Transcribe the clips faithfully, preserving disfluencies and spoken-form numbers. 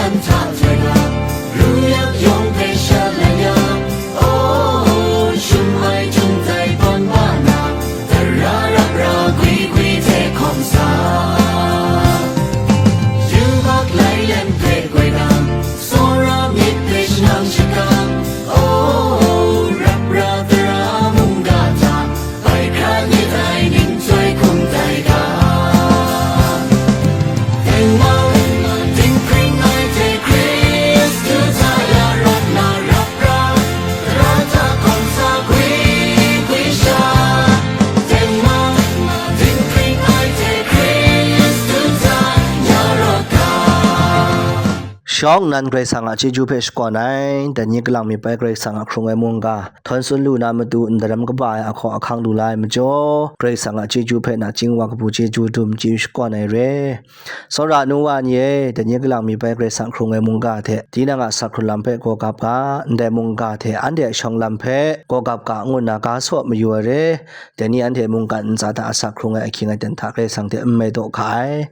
Nta htoi na, ru yak yawng hpe shalai ya, o, shum ai chyum tai tawn ba na, tara rap ra gwi gwi hte hkawm sa. Yubak lai lem hpe goi na, tsawra myit hpe shanang shakang, o, rap ra tara mungga hta, bai hkra ni tai ning chyoi hkum tai ga. Tengman, dinghpring ai hte Hkristu hta ya rawt na rap ra, tara hta hkawm sa gwi gwi sha. Tengman, dinghpring ai hte Hkristu hta ya rawt ga. Shawng nnan Karai Kasang a chyeju hpe shakawn ai, dai ni kalang mi bai Karai Kasang a hkrung ai mungga, htawn tsun lu na matu ndaram kaba ai ahkaw ahkang lu la ai majaw, Karai Kasang a chyeju hpe nachying wa kabu chyeju dum chyeju shakawn ai re. Tsawra nu wa ni e, dai ni kalang mi bai Karai Kasang hkrung ai mungga hte, tinang a asak hkrun lam hpe gaw gap ga, ndai mungga hte anhte a shawng lam hpe gaw gap ga, ngu nna ga saw mayu ai re. Dai ni anhte mungkan ntsa hta asak hkrung ai ahkying aten hta Karai Kasang hte nme daw hka ai.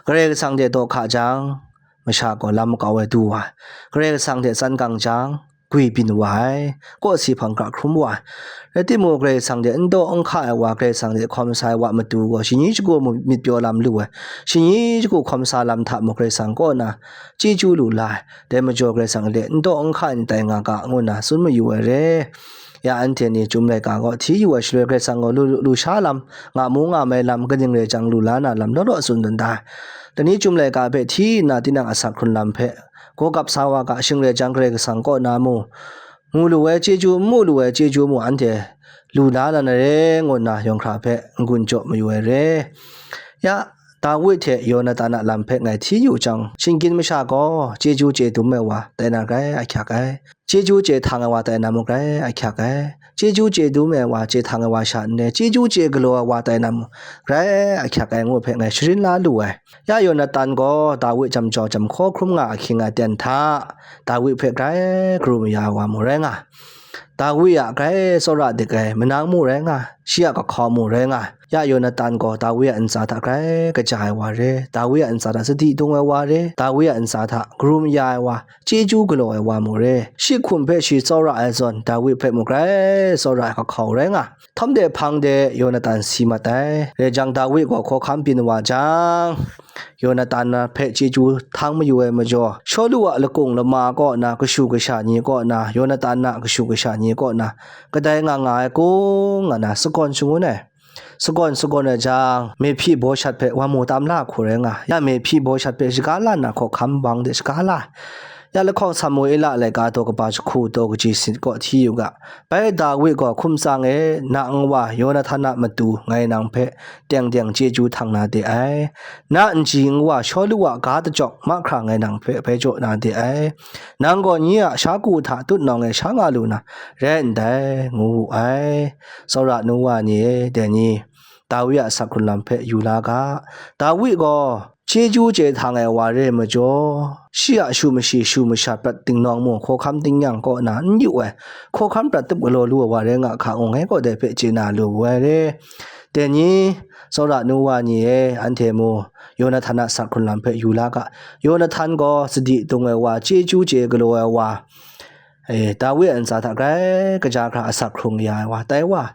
Karai Kasang hte daw hka jang, masha gaw lam makau ai du wa ai. Karai Kasang hte tsan gang jang, gwi byin wa ai, kawsi hpang hkra hkrum wa ai. Rai timung, Karai Kasang hte n daw n hka ai wa, Karai Kasang hte hkawm sa ai wa matu gaw, shani shagu mu myit pyaw lam lu ai, shani shagu hkawm sa lam hta mung Karai Kasang kaw na chyeju lu la ai. Dai majaw Karai Kasang hte n daw n hka ai ni tai nga ga, ngu nna tsun mayu ai re. Ya anhte ni Chyum laika gaw hti yu ai shaloi, Karai Kasang gaw lu, lu sha lam, nga mu nga mai lam, kaning rai jang lu la na lam law law tsun dun da ai. Dai ni Chyum laika hpe hti nna tinang asak hkrun lam hpe gaw gap sa wa ga, shing rai jang Karai Kasang kaw na mu, mu lu ai chyeju, n mu lu ai chyeju mu, anhte lu la na na re, ngu nna yawng hkra hpe n-gun jaw mayu ai re. Ya, Dawi hte Yonatan a lam hpe ngai hti yu jang, shinggyim masha gaw chyeju chye dum ai wa tai na grai ahkyak ai. Chyeju chye htang ai wa tai na mung grai ahkyak ai. Chyeju chye dum ai wa, chye htang ai wa sha n re, chyeju chye galaw ai wa tai na mung grai ahkyak ai, ngu hpe ngai sharin la lu ai. Ya Yonatan gaw Dawi jam jau jam hkaw hkrum nga ahkying aten hta, Dawi hpe grai karum ya ai wa mung rai nga ai. Dawi a grai tsawra dik ai manang mung rai nga ai, shi a kahkau mung rai nga ai. Ya Yonatan gaw Dawi a ntsa hta grai kaja ai wa re, Dawi a ntsa hta sadi dung ai wa re, Dawi a ntsa hta karum ya ai wa, chyeju galaw ai wa mung re, shi hkum hpe shi tsawra ai zawn, Dawi hpe mung grai tsawra ai kahkau rai nga ai. Htam de hpang de Yonatan si mat ai. Rai jang, Dawi gaw hkawhkam byin wa jang, Yonatan hpe chyeju htang mayu ai majaw, Shawlu a lakung lama kaw na, kashu kasha ni kaw na, Yonatan a kashu kasha ni kaw na, kadai nga nga ai kung nga na sagawn shangun ai. Sagawn sagawn ai jang, Mehpyi-bawshat hpe wa mu tam la hku rai nga ai. Ya Mehpyi-bawshat hpe shaga la nna hkawhkam bang de shaga la ai. Ya lahkawng Samuela laika daw kaba jahku daw kaji sanit kaw hti yu ga, bai Dawi gaw hkum tsang e, na nwa Yonatan a matu ngai nang hpe teng teng chyeju htang na de ai. Na nji nwa Shawlu a ga dachyawk mahkra ngai nang hpe bai jaw na de ai. Nang gaw nye a sha ku hta tutnawng e sha nga lu na rai ndai, ngu wu ai. Tsawra nu wa ni e, dai ni, Dawi a asak hkrun lam hpe yu la ga. Dawi gaw chyeju chye htang ai wa re ai majaw, shi a shu mashi, shu masha prat dingnawng mung, hkawhkam tingnyang kaw na n yu ai, hkawhkam prat tup galaw lu ai wa rai nga hka, ngu ngai gaw dai hpe chye na lu wu ai re. Dai ni, tsawra nu wa ni e, anhte mung Yonatan a asak hkrun lam hpe yu la ga. Yonatan gaw sadi dung ai wa, chyeju chye galaw ai wa, e, Dawi a ntsa hta grai kaja hkra asak hkrung ya ai wa, tai wa.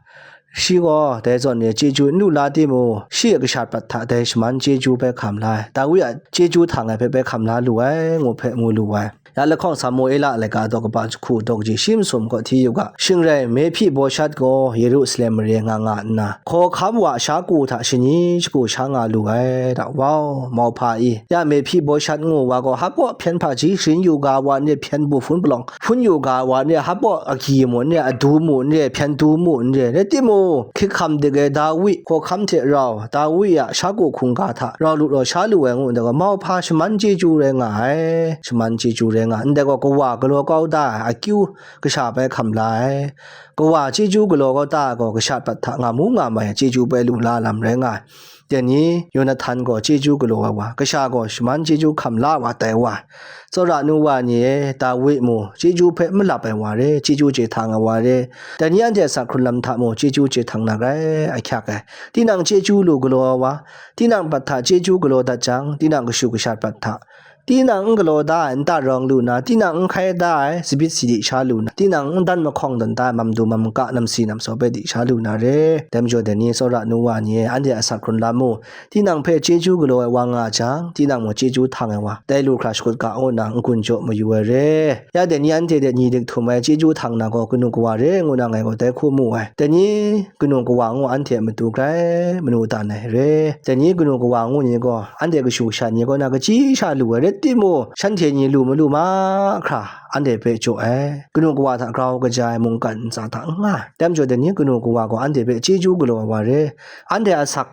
Shi gaw dai zawn ni chyeju n lu la timung, shi a kasha prat hta dai shaman chyeju bai hkam la ai, Dawi a chyeju htang ai hpe bai hkam la lu ai, ngu hpe ngu lu ai. Ya lahkawng Samuela laika daw kaba jahku daw kaji shi masum kaw hti yu ga, shing rai Mehpyi-bawshat gaw Yerusalem mare nga nga nna, hkawhkam wa sha ku hta shani shagu sha nga lu ai, da wau, mauhpa i. Ya Mehpyi-bawshat ngu wa gaw, hpaw hpyen hpaji sharin yu ga wa n re, hpyen bu hpun palawng hpun yu ga wa n re, hpaw agyi mu n re, adu mu n re, hpyen du mu n re, rai timung, hkyik hkam dik ai Dawi hkawhkam hte rau, Dawi a sha ku hkungga hta rau lut rau sha lu ai ngu ndai gaw, mauhpa shaman chyeju rai nga ai, shaman chyeju rai nga ai. Ndai gaw kawa galaw kau da ai akyu kasha bai hkam la ai. Kawa chyeju galaw kau da ai gaw, kasha prat hta nga mu nga mai ai chyeju bai lu la lam rai nga ai. Dai ni, Yonatan gaw chyeju galaw ai wa, kasha gaw shaman chyeju hkam la wa tai wa. Tsawra nu wa ni e, Dawi mung chyeju hpe malap ai wa re, chyeju chye htang ai wa re, dai ni anhte a asak hkrun lam hta mung chyeju chye htang na grai ahkyak ai. Tinang chyeju lu galaw ai wa, tinang prat hta chyeju galaw dat jang, tinang kashu kasha prat hta tinang n galaw da ai nta rawng lu na, tinang n hkai da ai sabit sadi sha lu na, tinang n dan mahkawng dan da ai mam du mam ka namsi namsaw hpe di sha lu na re. Dai majaw dai ni tsawra nu wa ni e, anhte a asak hkrun lam mu, tinang hpe chyeju galaw ai wa nga jang, tinang mung chyeju htang ai wa, dai lu hkra shakut ga ngu nna n-gun jaw mayu ai re. Ya dai ni anhte de ni dik htum ai chyeju htang na gaw kanu kawa re ngu na ngai gaw dai hku mu ai. Dai ni kanu kawa ngu anhte a matu grai manu dan ai re. Dai ni kanu kawa ngu ni gaw anhte kashu kasha ni kaw na kachyi sha lu ai rai timung, shanhte ni lu malu mahkra anhte hpe jaw ai. Kanu kawa hta grau kaja ai mungkan ntsa hta n nga ai. Dai majaw dai ni kanu kawa gaw anhte hpe chyeju galaw ai wa re. Anhte a asak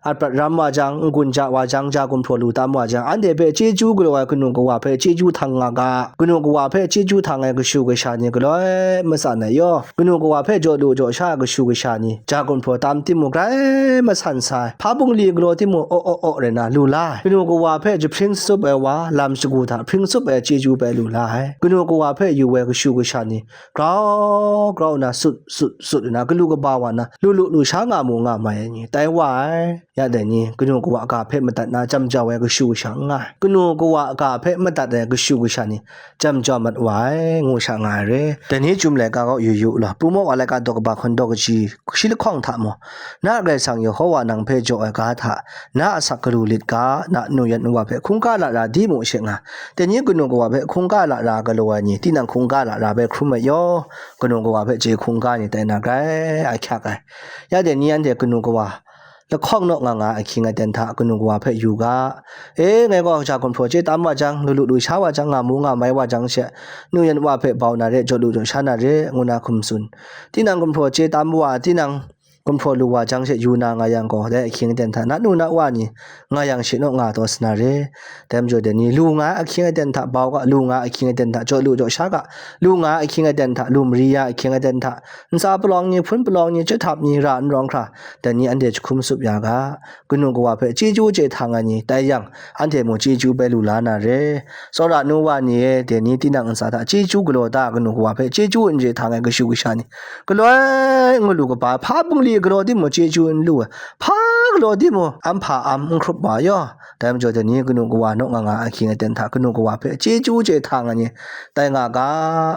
a prat ram wa jang, n-gun ja wa jang, ja gumhpraw lu tam wa jang, anhte hpe chyeju galaw ai kanu kawa hpe chyeju htang nga ga, kanu kawa hpe chyeju htang ai kashu kasha ni galoi matsan ai yaw, kanu kawa hpe jaw lu jaw sha ai kashu kasha ni, ja gumhpraw tam timung grai masan sa ai, hpa bungli galaw timung aw aw aw rai na lu la ai, kanu kawa hpe jahpring tsup ai wa, lam shagu hta hpring tsup ai chyeju bai lu la ai, kanu kawa hpe yu ai kashu kasha ni, grau grau nna sut sut sut nna, galu kaba wa nna, lu lu lu sha nga mu nga mai ai ni, tai wa ai. Ya dai ni, kanu kawa ga hpe madat na jam jau ai kashu kasha n nga ai. Kanu kawa ga hpe madat ai kashu kasha ni jam jau mat wa ai, ngu sha nga ai re. Dai ni Chyum laika gaw yu yu law, Pru Maw Wa laika daw kaba hkun daw kaji shi lahkawng hta mung, na Karai Kasang Yehova nang hpe jaw ai ga hta, na asak galu lit ga, na nu yan nu wa hpe hkungga lara di mu she nga. Dai ni kanu kawa hpe hkungga lara galaw ai ni, tinang hkungga lara bai hkrum ai yaw, kanu kawa hpe chye hkungga ni tai na grai ahkyak ai. Ya dai ni anhte kanu kawa lahkawng naw nga nga ahkying aten hta kanu kawa hpe yu ga. E, ngai gaw ja gumhpraw chye tam wa jang, lu lu lu sha wa jang, nga mu nga mai wa jang she, nu yan wa hpe bau na re, jaw lu jaw sha na re, ngu na hkum tsun. Tinang gumhpraw chye tam wa, tinang gumhpraw lu wa jang she yu na nga yang gaw, dai ahkying aten hta na nu na wa ni nga yang she naw nga taw sa na re. Dai majaw dai ni, lu nga ai ahkying aten hta bau ga, lu nga ai ahkying aten hta jaw lu jaw sha ga, lu nga ai ahkying aten hta, lu mari ya ai ahkying aten hta, ntsa palawng ni, hpun palawng ni, chyahtum ni ra n rawng hkra, dai ni anhte jahkum tsup ya ga, kanu kawa hpe chyeju chye htang ai ni, tai yang, anhte mung chyeju bai lu la na re. Tsawra nu wa ni e, dai ni tinang ntsa hta chyeju galaw da ai kanu kawa hpe chyeju n chye htang ai kashu kasha ni, galoi n galu kaba ai, hpa bungli galaw timung chyeju n lu ai, hpa galaw timung am hpa am n hkrup wa yaw. Dai majaw dai ni kanu kawa naw nga nga ahkying aten hta kanu kawa hpe chyeju chye htang ai ni tai nga ga,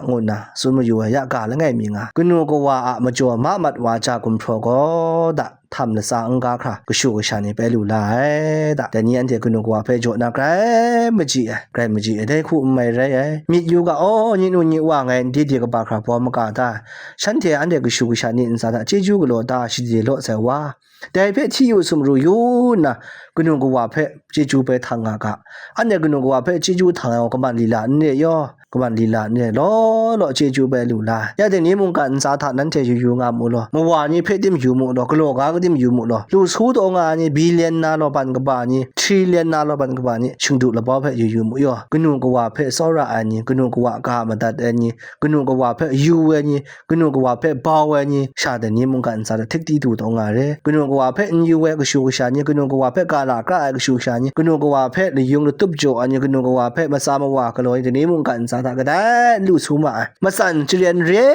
ngu nna tsun mayu ai, ya ga langai mi nga, kanu kawa a majaw ma mat wa ja gumhpraw gaw da, htam latsa n-ga hkra kashu kasha ni bai lu la ai da. Dai ni anhte kanu kawa hpe jaw na grai maji ai, grai maji ai, dai hku n mai rai ai. Myit yu ga, aw, nye nu nye wa ngai n di de kaba hkra bawm maga da. Shanhte anhte kashu kasha ni ntsa hta chyeju galaw da shade law sai wa, dai hpe hti yu sumru yu nna, kanu kawa hpe chyeju bai htang nga ga. Anhte kanu kawa hpe chyeju htang ai gaw kaman lila n re yaw, kaman lila n re, law law chyeju bai lu la. Ya dai ni mungkan ntsa hta nanhte yu yu nga mu law, mawa ni hpe tim yu mu law, galaw ga tim yu mu law, lu su taw nga ai ni, billion na law ban kaba ni, trillion na law ban kaba ni, shingdu labau hpe yu yu mu yaw, kanu kawa hpe tsawra ai ni, kanu kawa ga madat ai ni, kanu kawa hpe yu ai ni, kanu kawa hpe bau ai ni, sha dai ni mungkan ntsa hta htik di du taw nga re. Kanu kawa hpe n yu ai kashu kasha ni, kanu kawa hpe ga la kra ai kashu kasha ni, kanu kawa hpe layung latup jaw ai ni, kanu kawa hpe matsa mawa galaw ai ni, dai ni mungkan ntsa hta kadai n lu su ma ai. Matsan charen re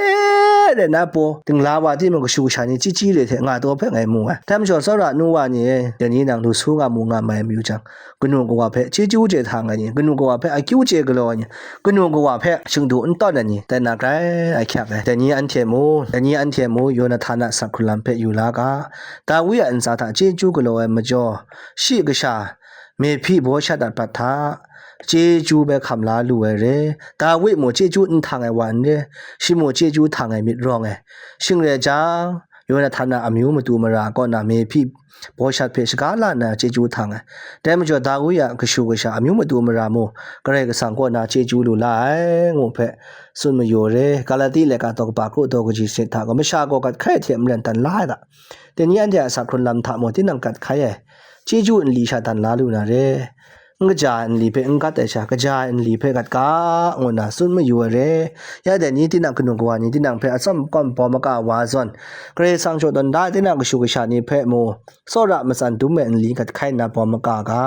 rai na paw, dingla wa timung kashu kasha ni chyi chyi re hte nga taw hpe ngai mu ai. Dai majaw tsawra nu wa ni e, dai ni nang lu su nga mu nga mai mayu jang, kanu kawa hpe chyeju chye htang ai ni, kanu kawa hpe akyu chye galaw ai ni, kanu kawa hpe shingdu n tawn ai ni, tai na grai ahkyak ai. Dai ni anhte mu, dai ni anhte mu, Yonahtan a asak hkrun lam hpe yu la ga. Dawi a ntsa hta chyeju galaw ai majaw, shi kasha Mehpi-bawshat a prat hta chyeju bai hkam la lu ai re. Dawi mung chyeju n htang ai wa n re, shi mung chyeju htang ai myit rawng ai. Shing rai jang, Yonahtan a amyu matu mara kaw na Mehpi-bawshat hpe shaga la nna chyeju htang ai. Dai majaw Dawi a kashu kasha amyu matu mara mung Karai Kasang kaw na chyeju lu la ai, ngu hpe tsun mayu re. Galati laika daw kaba kru daw kaji sanit hta gaw, masha gaw gat hkai hte maren dan la ai ga, dai ni anhte a asak hkrun lam hta mung tinang gat hkai ai chyeju nli sha dan la lu na re. N kaja ai nli hpe n gat ai sha, kaja ai nli hpe gat ga, ngu nna tsun mayu ai re. Ya dai ni, tinang kanu kawa ni, tinang hpe atsawm kawm bawm maga wa zawn, Karai Kasang jaw tawn da ai tinang kashu kasha ni hpe mung, tsawra matsan dum ai nli gat hkai nna bawm maga ga,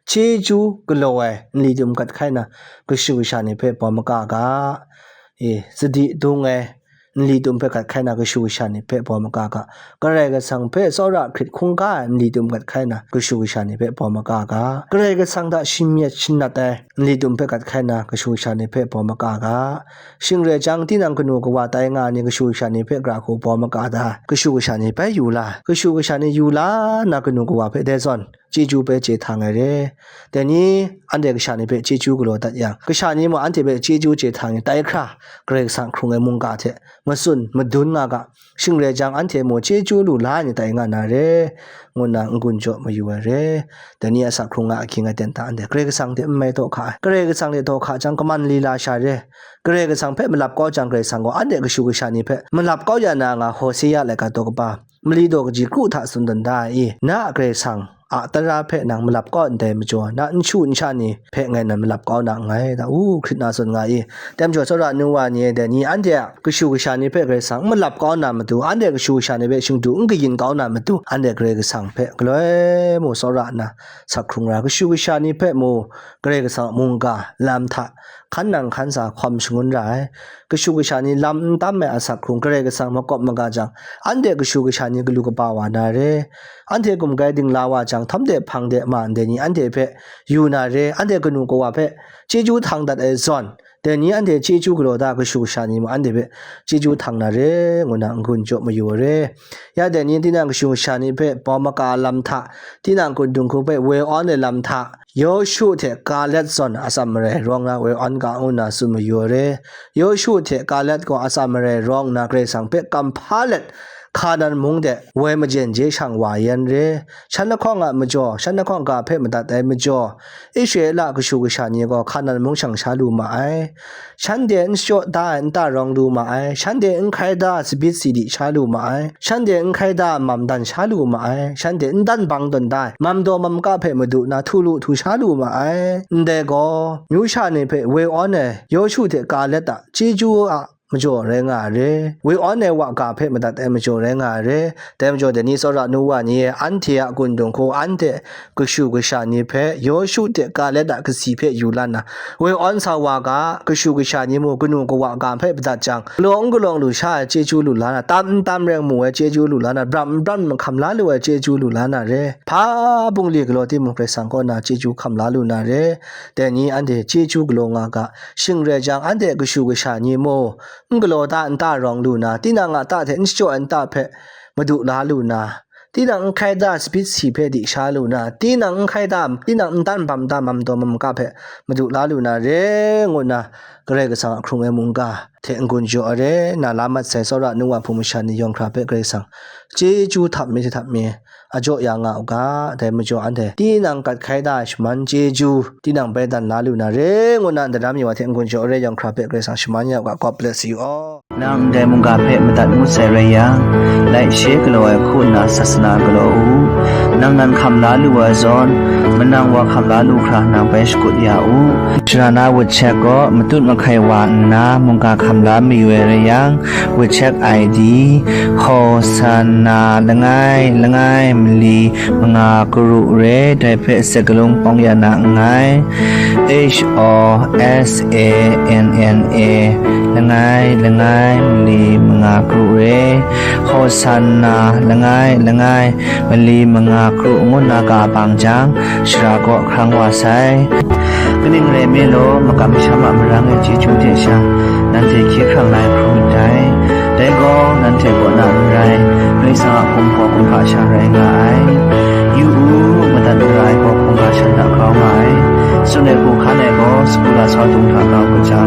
chyeju galaw ai nli dum gat hkai nna kashu kasha ni hpe bawm maga ga, e, sadi dung ai, nli tum hpe gat hkai na kashu kasha ni hpe baw maka ga. Karai Kasang hpe tsawra hkrit hkungga ai nli tum gat hkai na kashu kasha ni hpe baw maka ga. Karai Kasang hta shimyet shinat ai nli tum hpe gat hkai na kashu kasha ni hpe baw maka ga. Shing rai jang, tinang kanu kawa tai nga ai ni kashu kasha ni hpe gara hku baw maka da, kashu kasha ni bai yu la, kashu kasha ni yu la na kanu kawa hpe dai zawn, chyeju bai chye htang ai re. Dai ni anhte kasha ni hpe chyeju galaw dat yang, kasha ni mung anhte hpe chyeju chye htang yang, tai hkra Karai Kasang hkrung ai mungga hte matsun madun nga ga, shing rai jang, anhte mung chyeju lu la ai ni tai nga na re, ngu nna n-gun jaw mayu ai re. Dai ni a sak hkrung nga ahkying aten hta anhte Karai Kasang hte n mai taw hka ai. Karai Kasang hte taw hka jang, kaman lila sha re. Karai Kasang hpe malap kau jang, Karai Kasang gaw anhte kashu kasha ni hpe malap kau ya na nga Hosea laika daw kaba mali daw kaji kru hta tsun dan da ai i, na a Karai Kasang a tara hpe nang malap kau ndai majaw, na nshu nsha ni hpe ngai nan malap kau na nngai, da u hkrit na tsun nga i. Dai majaw, tsawra nu wa ni e, dai ni anhte a kashu kasha ni hpe Karai Kasang n malap kau na matu, anhte kashu kasha ni hpe shingdu n kayin kau na matu, anhte Karai Kasang hpe galoi mu tsawra nna sak hkrung ra, kashu kasha ni hpe mu Karai Kasang a mungga lam hta hkan nang hkan sa hkawm shangun ra ai. Kashu kasha ni lam n tam ai asak hkrung Karai Kasang makawp maga jang, anhte kashu kasha ni galu kaba wa na re. Anhte gumgai dingla wa jang, htam de hpang de ma ndai ni anhte hpe yu na re. Anhte kanu kawa hpe chyeju htang dat ai zawn, dai ni anhte chyeju galaw da, kashu kasha ni mung anhte hpe chyeju htang na re, ngu na n-gun jaw mayu ai re. Ya dai ni tinang kashu kasha ni hpe baw maka lam hta, tinang kundung hku hpe woi awn ai lam hta, Yawshu hte Kalet zawn atsam marai rawng na woi awn ga ngu na tsun mayu ai re. Yawshu hte Kalet gaw atsam marai rawng nna Karai Kasang hpe kam hpa let, Hkanan mung de woi majen je shang wa yan re. Shan lahkawng a majaw, shan lahkawng ga hpe madat ai majaw, Israela kashu kasha ni gaw Hkanan mung shang sha lu ma ai. Shanhte n shachyaw da ai nta rawng lu ma ai. Shanhte n hkai da ai sabit sidi sha lu ma ai. Shanhte n hkai da ai mam dan sha lu ma ai. Shanhte n dan bang tawn da ai mam daw mam ka hpe madu na htu lu htu sha lu ma ai. Ndai gaw, myu sha ni hpe woi awn ai Yawshu hte Kalet a chyeju a majaw rai nga ai re. Woi awn ai wa ga hpe madat ai majaw rai nga ai re. Dai majaw, dai ni tsawra nu wa ni e, anhte a kundung hku anhte kashu kasha ni hpe Yawshu hte Kalet a kasi hpe yu la nna, woi awn sa wa ga, kashu kasha ni mung kanu kawa ga hpe madat jang, galaw n galawng lu sha ai chyeju lu la na, tam n tam reng mu ai chyeju lu la na, bram n bram mahkam la lu ai chyeju lu la na re. Hpa bungli galaw timung, Karai Kasang kaw na chyeju hkam la lu na re. Dai ni anhte chyeju galaw nga ga, shing rai jang, anhte kashu kasha ni mung, n galaw da ai nta rawng lu na, tinang a ta hte n shachyaw ai nta hpe madu la lu na, tinang n hkai da ai sabit si hpe di sha lu na, tinang n hkai da, tinang n dan bam da ai mam daw mam ka hpe madu la lu na re, ngu nna Karai Kasang a hkrung ai mungga hte n-gun jaw ai re, na la mat sai tsawra nu wa hpung masha ni yawng hkra hpe Karai Kasang chyeju htap mi hte htap mi a jaw ya nga u ga, dai majaw anhte tinang gat hkai da ai shaman chyeju, tinang bai dan la lu na re, ngu nna ndai na mi wa hte n-gun jaw ai re, yawng hkra hpe Karai Kasang shaman ya u ga. God bless you all. Nang ndai mungga hpe madat ngut sai rai yang, laishe galaw ai hku nna sasana galaw u. Nang nan hkam la lu ai zawn, manang wa hkam la lu hkra nang bai shakut ya u. Shara na WeChat gaw matut mahkai wa nna mungga hkam la mayu ai rai yang, WeChat I D, Hosanna langai langai mali manga karu re, dai hpe sakalung pawng ya na nngai. H O S A N N A langai langai mali manga karu re, Hosanna langai langai mali manga karu ngu nna ga bang jang, shara kaw hkrang wa sai. Kaning rai nme law, makam masham a marang e chyeju hte sha, nanhte hkye hkrang la ai hkrum ndai. Dai gaw, nanhte kaw na n rai, Karai Kasang a hkum gaw kumhpa sha rai nga ai. Yu u, madat mara ai gaw hkungga shan hta grau nga ai. Tsun ai hku hkan ai gaw, sagu lasau dung hta grau kaja